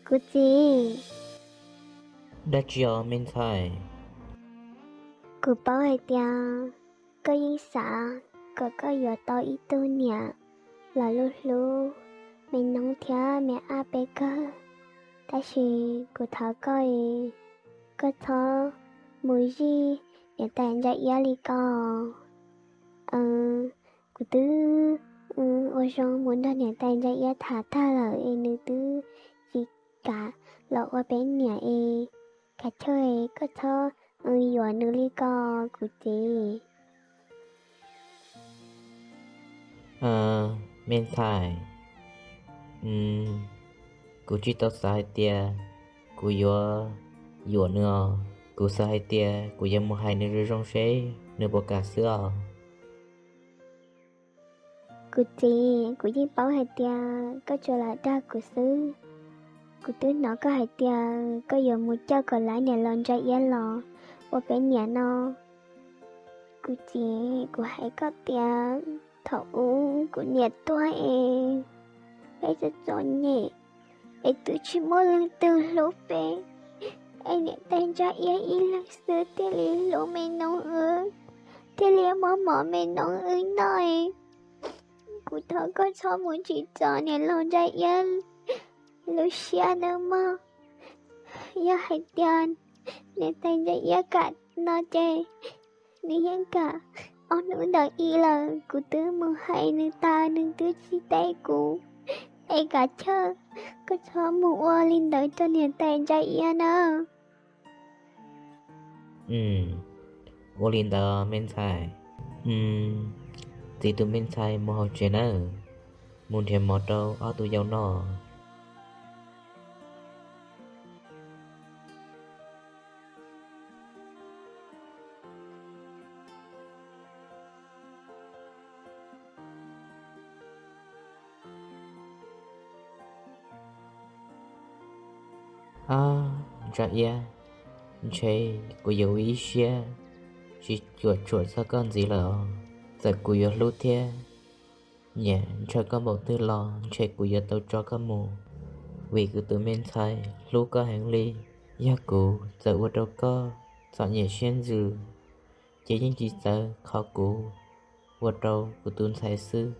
Kuv txiv, dab tsi os me ntxhais? Kuv paub hais tias koj yeej xav kom koj yuav tau ib tug niam los lub hlub me noog thiab me ab peb kawg, tab sis kuv thov koj, koj txhob mus zij niam tais Ntsa Iab li ko. Kuv twb ua zoo mus nrog niam tais Ntsa Iab tham tag lawm es nws twb tsis kam los ua peb niam es, kav chawj koj txhob yuav nws li ko kuv txiv. Me ntxhais, kuv tsis tau xav hais tias kuv yuav yuam nws os. Kuv xav hais tias kuv yuav mus hais nws zoo zoo seb nws puas kam xwb os. Kuv txiv, kuv yeej paub hais tias koj tsuas lam dag kuv xwb. Kuv twb hnov koj hais tias koj yuav mus coj kom lawv niam laus Ntsa Iab los ua peb niam no. Kuv txiv, kuv hais koj tias thaum ub kuv niam tuag es peb txom txom nyem es twb tsis muaj leej twg hlub peb, es niam tais Ntsa Iab ib leeg xwb thiaj li hlub me noog wb, thiaj li muab mov me noog wb noj. Kuv thov koj txhob mus tsim txom niam laus Ntsa Iab lub siab nawb mog. Yog hais tias niam tais Ntsa Iab kam no ces nws yeej kam ob hnub ntawd ib lawm. Kuv twb mus hais nws tas nws twb tsis teb kuv. Es kav chawj koj txhob mus ua li ntawd rau niam tais Ntsa Iab nawb. Ua li ntawd me ntxhais. Txiv tus me ntxhais mus hauv tsev nawb, mus nrhiav mov rau ob tug yau noj. Ab, Ntsa Iab, ntshe kuv yuav ua ib siab tsis cuam tshuam txog koj ntxiv lawm os. Txawm kuv yuav hlub thiab nyiam ntshaw koj npaum twg los ntshe kuv yuav tau tso koj mus, vim kuv tus me ntxhais hlub koj heev li. Yog kuv txawm ua rau koj txom nyem siab ntsws, ces yeej tsis txawv qhov kuv ua rau kuv tus ntxhais xwb.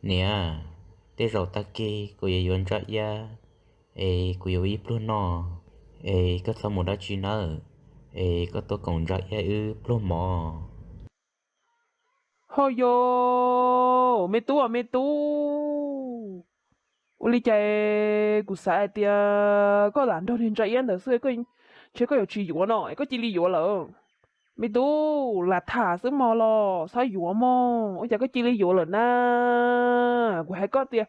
Niam, tej zaum tag kis kuv yuav yuav Ntsa Iab, es kuv yuav ua ib pluag noj, es koj txhob mus dab tsi nawb, es koj tuaj koom Ntsa Iab wb pluag mov. Ho yog, me tub, me tub, ua li cas kuv xav hais tias koj lam nrog niag Ntsa Iab ntawd xwb, ntshe koj yuav tsis yuav no es koj cia li yuav lawm. Me tub, lam tham xwb mog los txhob yuav mog, ua cas koj cia li yuav lawm na? Kuv hais koj tias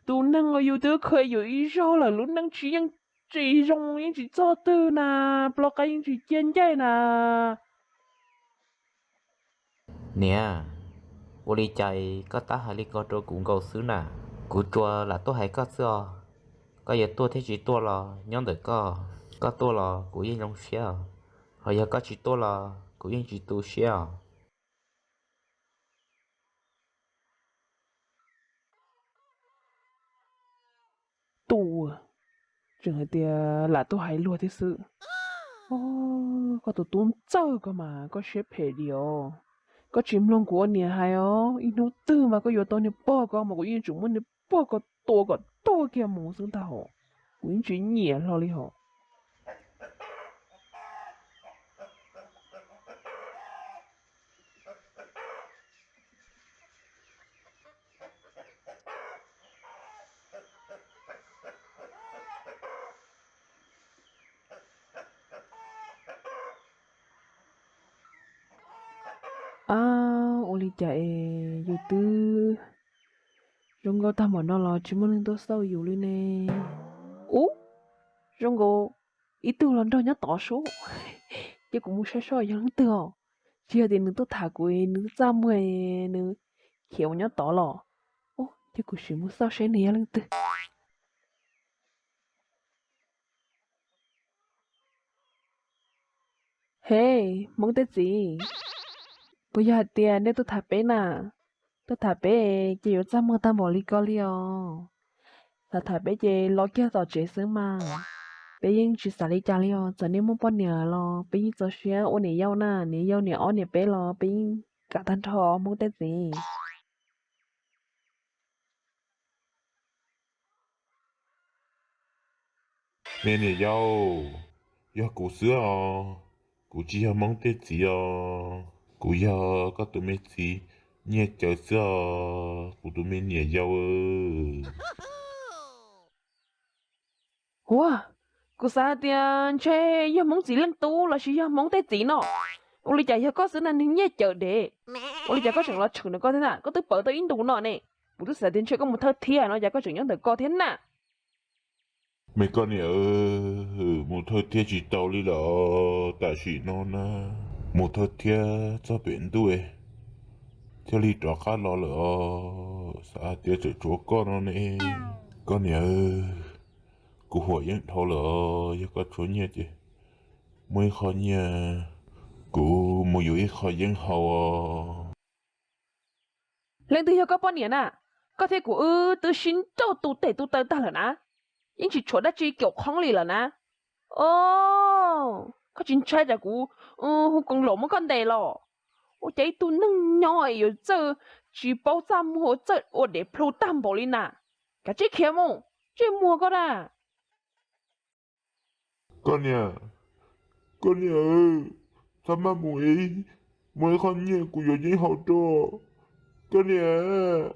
tus neeg uas yus twb khaws yus ib zaug lawm, lub neej tsis yeej tsis zoo, yeej tsis txog twg na, ploj qaib yeej tsis cia ncaij na. Niam, ua li cas koj tab hais li ko rau kuv nkaus xwb na? Kuv tsuas lam tuaj hais koj xwb os. Koj yuav tuaj thiab tsis tuaj los nyob ntawm koj, koj tuaj los kuv yeej zoo siab os, ho yog koj tsis tuaj los kuv yeej tsis tu siab os. Tus, tseem hais tias lam tuaj hais luag thiab xwb. Koj tus tub ntxawg koj mas koj siab phem diam. Koj tsis mloog kuv ua niam hais os, ib hnub twg mas koj yuav tau niag pog ko mas kuv yeej tseem muab niag pog ko tua kom tuag kiag mus xwb ntag hos. Kuv yeej tsis nyiam hlo li hos. Ab, ua li cas es yus twb Zoo nkauj tag npaum no los tsis muaj neeg tuaj xauj yus li ne. Ub, zoo nkaus ib tug los nrog nyob tod sub. Ces kuv mus saib seb yog leej twg os. Tsis yog tias nws tuaj tham kuv, nws tuaj txaj muag, nws khiav mus nyob tod los. Ub, ces kuv sim mus xauj seb nws yog leej twg. He, Hmoob tej txiv, puas yog hais tias nej tuaj tham peb na? Tuaj tham peb ces yuav txaj muag tag npaum li ko li os. Xav tham peb ces los kiag tom tsev xwb mas. Peb yeej tsis xav li cas li os, txawm nej muaj poj niam los peb yeej txaus siab ua niam yau na, niam yau niam ob niam peb los peb yeej kam tag nrho Hmoob tej txiv. Me niam yau, yog kuv xwb os, kuv tsis yog Hmoob tej txiv os, kuv yog koj tus me txiv Nyiaj Cawv xwb os, kuv tus me niam yau. Ua, kuv xav hais tias ntshe yog Hmoob txiv leej tub los sis yog Hmoob tej txiv no. Ua li cas yog koj xwb na niag Nyiaj Cawv dev? Ua li cas koj tseem los tshwm ntawm ko thiab na? Koj twb pawv tau ib ntus no ne. Kuv twb xav tias ntshe koj mus thawj thiab no cas koj tseem nyob ntawm ko thiab na. Me koj niam, mus thawj thiab tsis tau li lawm, tam sim no na, mus thawj thiab txog pem ntuj thiaj li rov qab los lawm os. Xav hais tias tseem tshuav koj no ne. Koj niam, kuv huam yeeb dhau lawm os, yog koj tshuav nyiaj ces muaj ib qho nyiaj kuv mus yuav ib qho yeeb haus os. Leej twg yog koj poj niam na? Koj thiab kuv wb twb sib nrauj tu tes tu taw tag lawm na, yeej tsis tshuav dab tsi caum qhoob li lawm na. O, koj tsis ntshai tsam kuv hu koos laus muab koj ntes los? Ua cas ib tug neeg nyob yuav txawj tsis paub txaj muag, txawj ua dev plhu tag npaum li na. Kav tsij khiav mus, ntsej muag koj na. Koj niam, koj niam, txhob maj mus es, muaj ib qho nyiaj kuv yuav yeeb haus rau koj niam.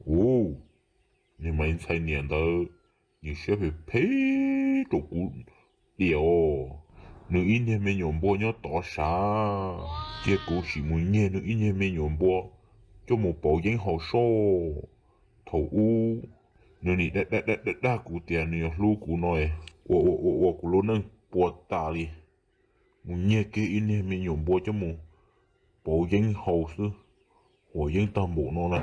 Ub, niag Maiv Ntxhais niam ntawd, nws siab phem phem rau kuv tiag os. Nws ib niag me nyuam npua nyob tod sav, cia kuv sim mus nyiag nws ib niag me nyuam npua coj mus pauv yeeb haus soj. Thaum ub nws nim dag dag dag dag kuv tias nws yuav hlub kuv no, ua ua ua ua kuv lub neej puas tas li. Mus nyiag kiag ib niag me nyuam npua coj mus pauv yeeb haus xwb, huam yeeb tag npaum no na.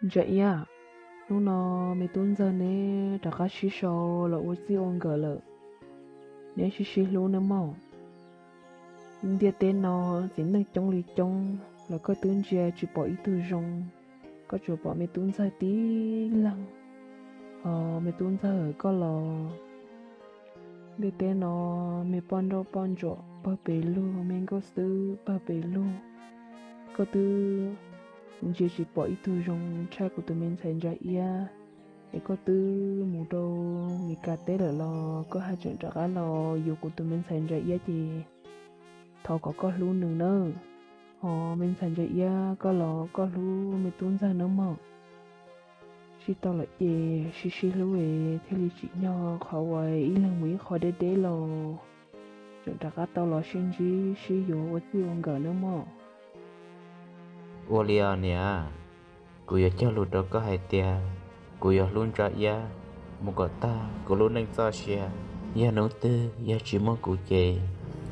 Ntsa Iab, hnub no me tub ntxawg neb rov qab sib sau los ua txij ua nkawm lawm, neb sib sib hlub nawb mog. Ntiaj teb no txiv neej coob li coob los koj twb ntsia tsis pom ib tug zoo, koj tsuas pom me tub ntxawg tib leeg. Ho me tub ntxawg koj los, ntiaj teb no me poj nrauj poj ntsuam pawg pes lug, me nkauj xwb pawg pes lug, koj twb ntsia tsis pom ib tug zoo tshaj kuv tus me ntxhais Ntsa Iab. Es koj twb mus rau Mes Kas teb lawm los koj haj tseem rov qab los yuav kuv tus me ntxhais Ntsa Iab ces thov kom koj hlub nws nawb. Ho me ntxhais Ntsa Iab koj los koj hlub me tub ntxawg nawb mog. Sib tau lawm ces sib sib hlub es thiaj li tsim nyog qhov uas ib leeg mus ib qho deb deb los tseem rov qab tau los sib ntsib sib yuav ua txij ua nkawm nawb mog. Ua li os niam, kuv yuav cog lus rau koj hais tias kuv yuav hlub Ntsa Iab mus kom tag kuv lub neej txoj sia. Yog hnub twg yog tsis muaj kuv ces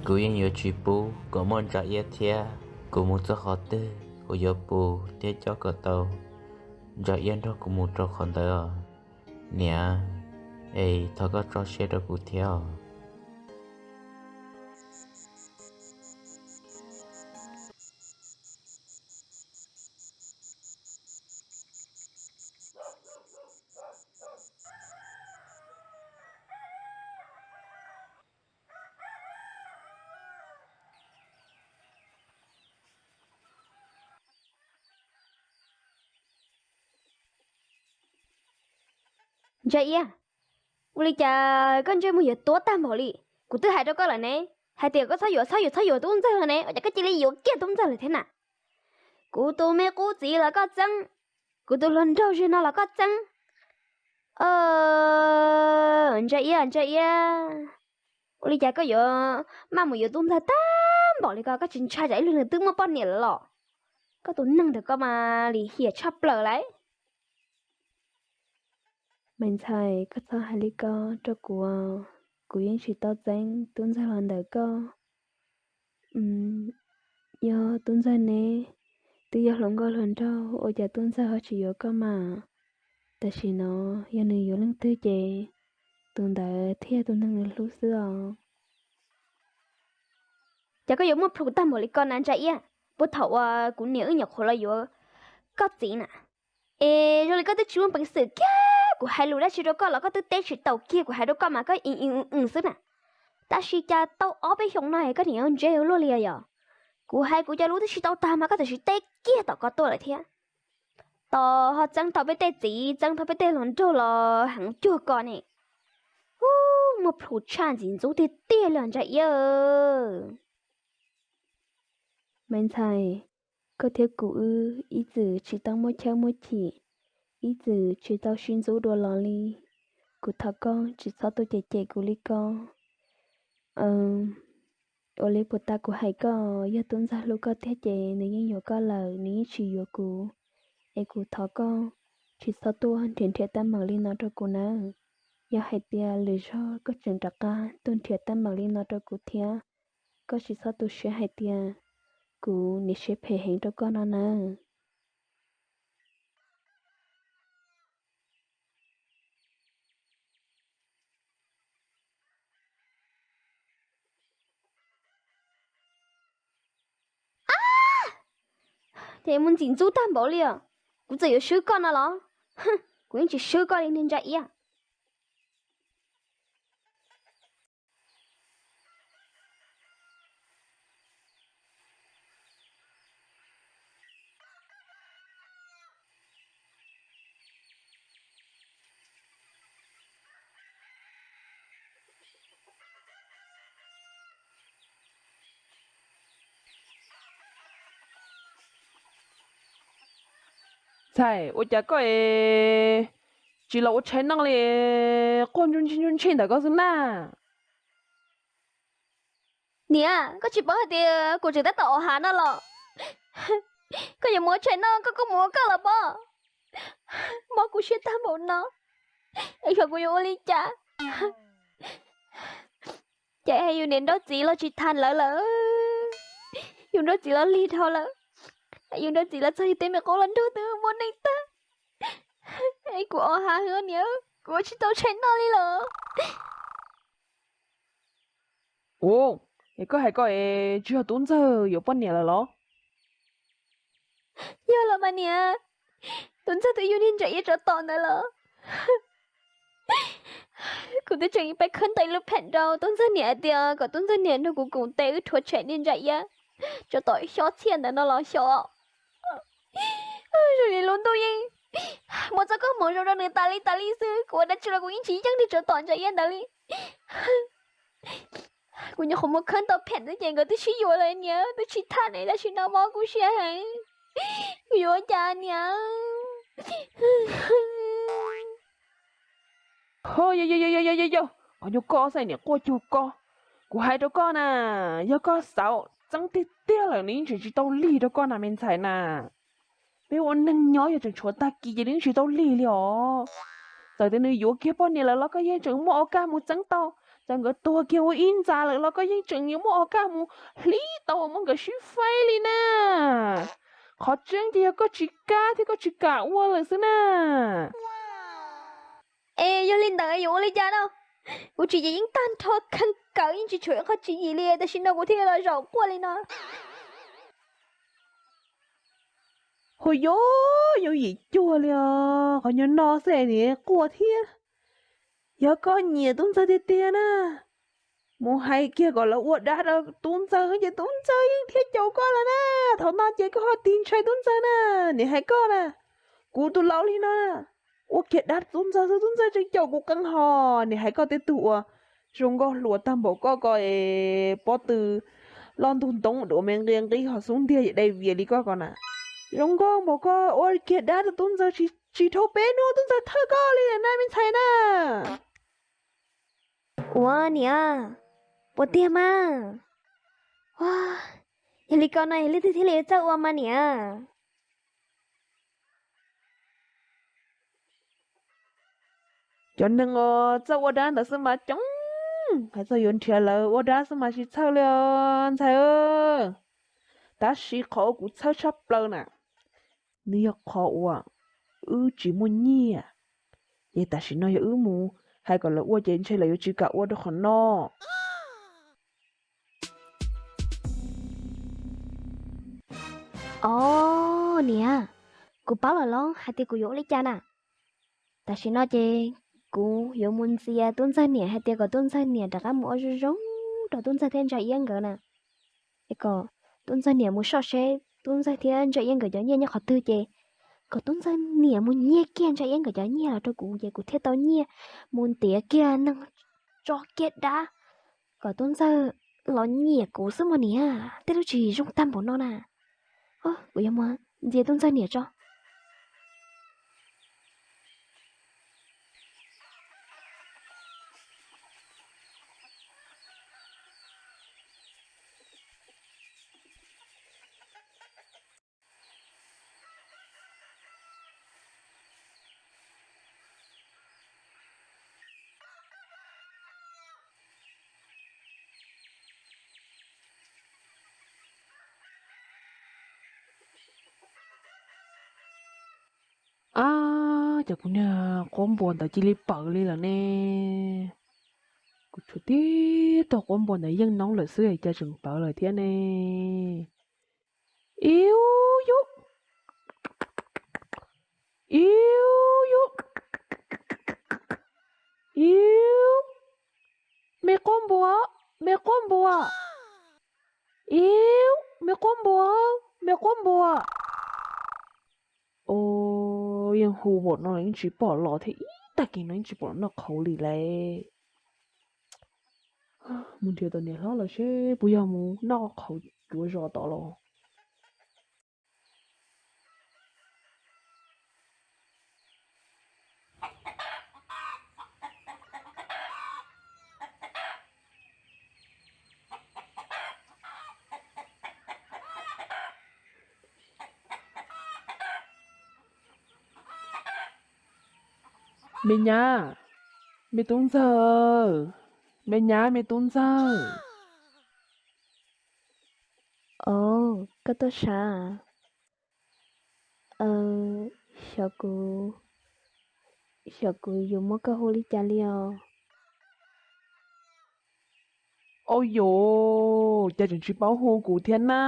kuv yeej yuav tsis pub kom muaj Ntsa Iab thiab. Kuv mus txog qhov twg kuv yuav pus thiab coj kom tau Ntsa Iab nrog kuv mus rau qhov ntawd os niam. Es thov koj tso siab rau kuv thiab os. Ntsa Iab, ua li cas koj ntsej muag yuav tuab tag npaum li? Kuv twb hais rau koj lawm ne, hais tias koj txhob yuav, txhob yuav, txhob yuav tub ntxawg ne, ua cas koj cia li yuav kiag tub ntxawg lawm thiab na? Kuv tus me qub txiv los koj txeeb, kuv tus hluas nraug zig no los koj txeeb. Ntsa Iab, Ntsa Iab, ua li cas koj yuav maj mus yuav tub ntxawg tag npaum li ko? Koj tsis ntshai tsam ib pliag nws twb muaj poj niam lawm los? Koj tus neeg ntawm koj mas lim hiam tshaj plaws lauj. Me ntxhais, koj txhob hais li ko rau kuv, kuv yeej tsis tau txeeb tub ntxawg los ntawm koj. Yog tub ntxawg ne, twb yog hluas nkauj hluas nraug, ua cas tub ntxawg ho tsis yuav koj mas? Tam sim no yog nws yuav leej twg ces tus ntawd thiaj yog tus neeg nws hlub xwb os. Ces koj yuav muaj plhus tag npaum li ko na Ntsa Iab, puag thaum uas kuv niam wb nyuam qhuav los yuav koj txiv na. Es zoo li koj twb tsis muaj peev xwm kiag, kuv hais lus dab tsi rau koj los koj twb teb tsis tau kiag, kuv hais rau koj mas koj ib ib xwb na. Tab sis cas tau ob peb xyoos no koj niam ntse luaj li yog? Kuv hais kuv cov lus twb tsis tau tag mas koj tam sim teb kiag tom ko tuaj lawm thiab. Tos ho txeeb tau peb tej txiv, txeeb tau peb tej hluas nraug los heev cuag ko ne. Ub, muaj plhus tshaj ntxim ntxub tiag tiag li Ntsa Iab. Me ntxhais, koj thiab kuv wb ib txwm tsis tau muaj chawb muaj chim, ib txwm tsis tau sib ntxub dua los li. Kuv thov koj tsis txhob tuaj cem cem kuv li ko. Ua li puas tas kuv hais koj, yog tub ntxawg hlub koj tiag ces nws yeej yuav koj lawm, nws yeej tsis yuav kuv. Es kuv thov koj tsis txhob tuaj nrhiav nrhiav teeb meem li no rau kuv nawb. Yog hais tias lwm zaug koj tseem rov qab tuaj nrhiav teeb meem li no rau kuv thiab, koj tsis txhob tu siab hais tias kuv niam siab phem heev rau koj no nawb. Ces muaj ntxim ntxub tag npaum li os. Kuv txawm yuav swb koj no los, kuv yeej tsis swb koj li niag Ntsa Iab. Ntxhais, ua cas koj es tsis los ua tshais noj li, quaj ntsuj ntshij ntsuj ntshij ntawm koj xwb na? Niam, koj tsis paub hais tias kuv tseem tab tom ua hav no los? Koj yuav mus ua tshais noj, koj kuj mus ua koj los pob. Mob kuv siab tag npaum no, es xyov kuv yuav ua li cas. Ces yus niam nrauj txiv los tsis tham lawv lawm, yus nrauj txiv los lig dhau lawm, yus nrauj txiv los txog yus tej me qub los nrog twb muaj neej tag. Es kuv ua hav hwv niam, kuv ua tsis tau tshais noj li los. Ua, es koj hais koj es tsis yog tub ntxawg yuav poj niam lawm los? Yog los mas niam, tub ntxawg twb yug niag Ntsa Iab tsov tom ntawd los. Kuv twb tseem pib khawb ntawm lub phem rau tub ntxawg niam hais tias kom tub ntxawg niam nrog kuv koom tes wb rhuav tshem niag Ntsa Iab tsov tom xyob txhiaj ntawd no los xyov. Zoo li lub ntuj yeej muab txoj koob hmoov zoo rau nws tas li tas li xwb, kuv ua dab tsi los kuv yeej tsis yeej niag tsov tom Ntsa Iab ntawd li. Kuv nyuam qhuav mus khawb ntawm phem xwb ces nkawd twb sib yuav lawm niam, twb tsis tham ne, tam sim no mob kuv siab heev. Kuv yuav ua cas niam? Ho, yog, yog, yog, yog, yog, qhov nyuag koj xav niam quaj cuag koj. Kuv hais rau koj na, yog koj xav txeeb tiag tiag lawm nws yeej tseem tsis tau lig rau koj na me ntxhais na. Peb ua neeg nyob yog tseem tshuav tag kis ces nws yeej tsis tau lig li os. Txawm tias nws yuav kiag poj niam lawm los koj yeej tseem muaj o kaj mus txeeb tau. Txawm nkawd tuag kiag ua ib ntxa lawm los koj yeej tseem yuav muaj o kaj mus hlib tau uas muab nkawd sib faib li na. Qhov tseeb ces yog koj tsis kam thiab koj tsis kam ua lawm xwb na. Es yog li ntawd yuav ua li cas no? Kuv tsis yeej tag nrho kheej kawm yeej tsis tshuav ib qho tswv yim li, tam sim no kuv thiaj los zaum quaj li no. Hu yuav yooj yim cuag li os, qhov nyuag no xwb es quaj thiab. Yog koj nyiam tub ntxawg tiag tiag na, mus hais kiag kom lawv ua dab rau tub ntxawg ces tub ntxawg yeej thiaj caum koj lawm na. Thaum no ces koj ho tig ntshai tub ntxawg na, niam hais koj na, kuv tus laus li no na. ua kiag dab tub ntxawg xwb, tub ntxawg tseem caum kuv qee hos. Niam hais koj tej tug uas zoo nkauj hluas tag npaum koj ko es pob tw loj ntug ntoo duav me nqia nqi hos xub ntiag dai vias li koj ko na. Zoo nkauj npaum koj ua kiag dab rau tub ntxawg tsis dhau peb hnub tub ntxawg thawj koj li na me ntxhais na. Ua niam, puas tiag mas? Yog li ko no yog leej twg thiaj li txawj ua mas niam? Cov neeg uas txawj ua dab ntawd xwb mas coob, hais txog yuav nrhiav lawv ua dab xwb mas tsis txhawj li os ntxhais. Tab sis qhov uas kuv txhawj tshaj plaws na, nws yog qhov uas wb tsis muaj nyiaj, ces tam sim no yog wb mus hais kom lawv ua ces ntshe lawv yuav tsis kam ua rau qhov no. Os niam, kuv paub lawm los hais tias kuv yuav ua li cas na. Tam sim no ces kuv yuav mus ntxias tub ntxawg niam hais tias kom tub ntxawg niam rov qab mus ua zoo zoo rau tub ntxawg thiab ntsa iab nkawd na. Es kom tub ntxawg niam mus soj seb tub ntxawg thiab ntsa iab nkawd cov nyiaj nyob qhov twg ces kom tub ntxawg niam mus nyiag kiag ntsa iab nkawd cov nyiaj los rau kuv ces kuv thiaj tau nyiaj mus ntiav kiag neeg tso kiag dab kom tub ntxawg los nyiam kuv xwb mas niam. Tej lub tsis zoo tag npaum no na. Kuv yuav mus ntxias tub ntxawg niam tso. Ab, cas kuv niag quab npua ntawd cia li pawv li lawm ne? Kuv tshuav tib tug quab npua ntawd yeej noob lawm xwb cas tseem pawv lawm thiab ne? Iu, yub, iu, yub, iu, me quab npua, me quab npua, iu, me quab npua, me quab npua. Os, yeej hu npaum no los yeej tsis pom los thiab, ib tag kis no yeej tsis pom los noj qhauv li lauj. Mus nrhiav tom niam hlob los seb puas yog mus noj qhauv cuav zos tod los. Me nyab, me tub ntxawg, me nyab, me tub ntxawg. Os, koj tuaj sav? Xyov kuv, xyov kuv yuav muab koj hu li cas li os. Au yos, cas tseem tsis paub hu kuv thiab na?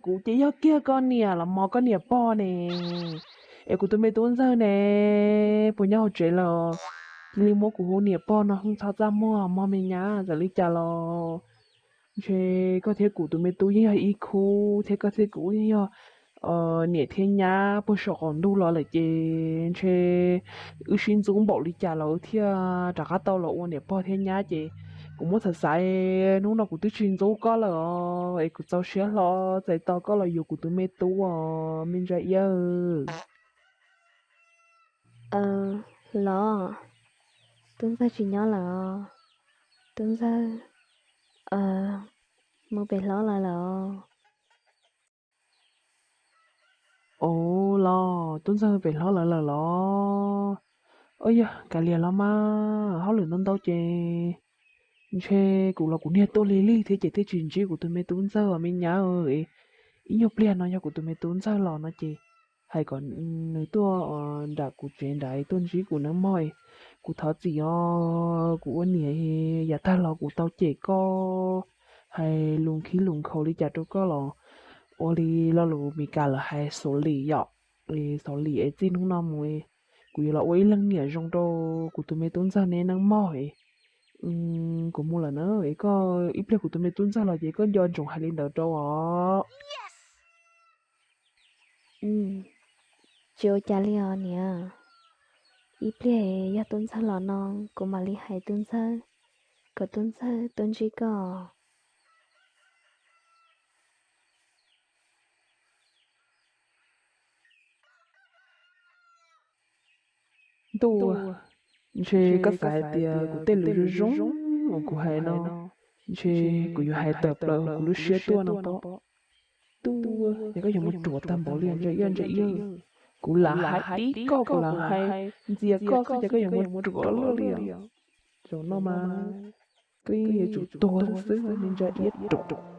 Kuv ces yog kiag koj niam los mog, koj niam pog ne, es kuv tus me tub ntxawg ne, puas nyob hauv tsev los cia li muab kuv hu niam pog no, txhob txaj muag mog me nyab, txawm li cas los ntshe koj thiab kuv tus me tub yeej yog ib khub thiab, koj thiab kuv yeej yog niam thiab nyab puag saum qaum ntuj los lawm ces ntshe wb sib ntxub npaum li cas los wb thiaj rov qab tau los ua niam pog thiab nyab ces kuv muab xav xav, hnub no kuv twb tsis ntxub koj lawm os, es kuv txaus siab hlo txais tos koj los yuav kuv tus me tub os me ntsa iab. Los, tub ntxawg tsis nyob lawm os, tub ntxawg mus pem hlob lawv lawm os. Os, los tub ntxawg pem hlob lawv lawm los? Au yog, kav liam los mas, hauj lwm ntau ntau ces ntshe kuv los kuv niag tuaj lig lig thiab ces thiaj tsis ntsib kuv tus me tub ntxawg os me nyab. Ib nyuag pliag no yog kuv tus me tub ntxawg los no ces hais kom nws tuaj nram kuv tsev nrad tuaj ntsib kuv nawb mog. Kuv thov txim os, kuv ua niam yav tag los kuv tau cem koj, hais lus khib lus nkhaus li cas rau koj los ua li lo lus Meskas lawv hais sorry yom. Sorry es txij hnub no mus kuv yuav los ua ib leeg niam zoo rau kuv tus me tub ntxawg ne nawb mog. Kuv mus lawm na, es koj ib pliag kuv tus me tub ntxawg los ces koj nco ntsoov hais li ntawd rau os. Tsis ua cas li os niam. Ib pliag yog tub ntxawg los no, kuv mam li hais tub ntxawg, kom tub ntxawg tuaj ntsib koj. Ntuj, ntshe koj xav hais tias kuv tej lus zoo zoo uas kuv hais no, ntshe kuv yuav hais tawm plaws kuv lub siab tuaj no pob. Ntuj, ces koj yuav mus ruam tag npaum li ntsa iab ntsa iab. Kuv lam hais tib koj, kuv lam hais ntxias koj xwb ces koj yuav mus ruam luaj li os. Zaum no mas koj yeej yuav tsum tuag xwb, niag ntsa iab ruam.